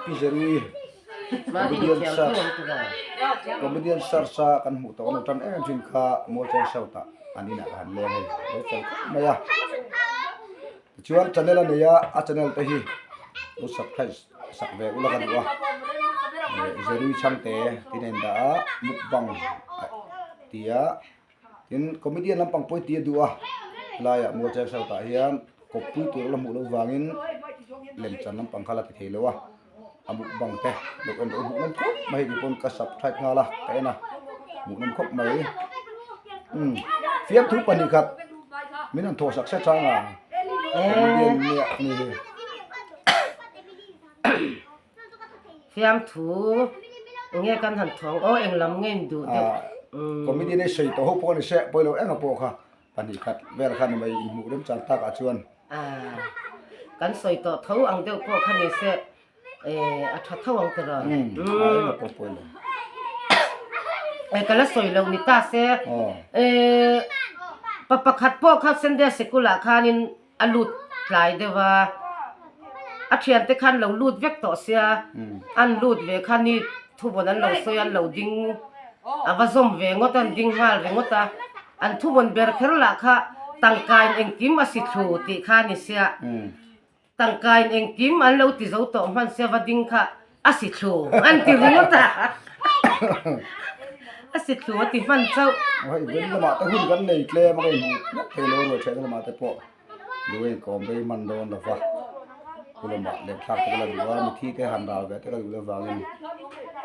Pi Zerui comedian search comedian search a kan hmuh tawh an tan em thin kha Mualcheng South ah an inah ka han leng hei lo fel khawp mai a tichuan channel a nei a a channel te hi lo subscribe sak ve ula ka duh a Zerui Chhangte tin a indah a mukbang tia Tin, comedian lampang pawh hi ti a duh a, helaiah Mualcheng South ah hian kawppui tur a la hmuh loh vangin lemchan lampang kha la ti thei lo a, a mukbang te lo en rawh u hmuh nawm khawp mai hei pawn ka subscribe nghal a ka en a hmuh nawm khawp mai umm fiamthu pahnih khat min han thawhsak se chang a comedian nia ni hi. Fiamthu nge kan han thawng aw eng lam nge in duh deuh. Comedian hi sawi tawh ho pawh a ni se pawilo eng a pawh kha pahnih khat vel kha ni mai inhmuh remchang tak ah chuan. Kan sawi tawh tho ang deuh pawh kha ni se a tha tho ang tiraw. A eng a pawh pawilo. Ka la sawi lo ni ta se pa pakhat pawh kha Sunday sikul ah khanin A lut tlai deuh a, a thiante khan lo lut vek tawh sia, an lut ve kha ni thuvawn an lo sawi a, an lo ding a va zawm ve ngawt a, an ding nghal ringawt a, an thuvawn ber kher lah kha tangkain engkim a si thlu tih kha a ni sia, tangkain engkim an lo ti zo tawh hman sia va ding kha A si thlu an ti ringawt a, a si thlu a ti hman chauh. Hei veng lamah te hun kan nei tlem a ka inhmuh ngawt thei lo ruai ṭhehna lamah te pawh duh a inkawm rei hman dawn lo va, chu lamah lehkhlak te ka la duh a, mithi te han ral ve te ka duh loh vangin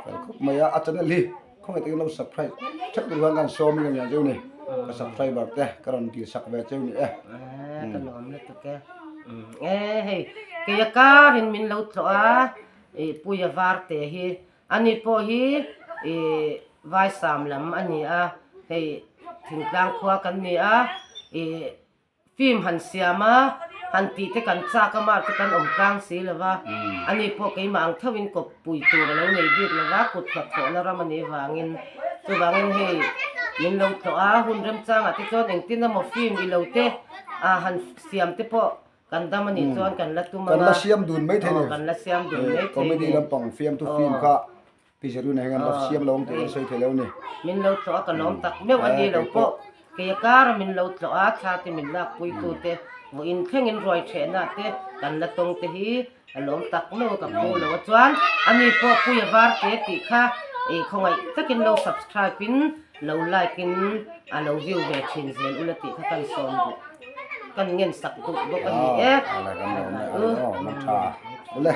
fel khawp mai a, a channel hi khawngaih takin lo subscribe ṭheuh tur khan ka han sawm in ka ngiang cheu ni, ka subscriber te ka rawn dil sak ve cheu ni e. Ka nuam lutuk e. E hei kei a karin min lo tlawh a ih Puia Varte hi ani pawh hi ih Vaisam lam a ni a hei thingtlang khua kan ni a ih film han siam a han tih te kan chak a mar te kan awm tlang si lo va ani pawh keimah ang theuhin kawppui tur a lo nei bik lo va kut hnathawhna ram a nih vangin chuvangin hei min lo tlawh a hun remchangah te chuan engtin emaw film ilo te a han siam te pawh kan dam a nih chuan kan la tum anga. Kan la siam dun mai thei ni. Kan la siam dun mai thei ni. Comedy lampang fiamtu film kha Pi Zeruna hian la siam lo ang tih kan sawi thei lo ni. Min lo tlawh a ka lawm tak meuh a ni lo pawh kei a kara min lo tlawh a thla te min lak pui tu te vawiin thlengin ruai thehna te kan la tawng te hi A lawm tak meuh a ka phu lo a chuan ani pawh Puia var te tih kha ih khawngaih takin lo subscribe in lo like in a lo view ve thin zel ula tih kha kan sawm duh kan ngen sak duh bawk a ni e. Aw kan lawm e aw man tha ule.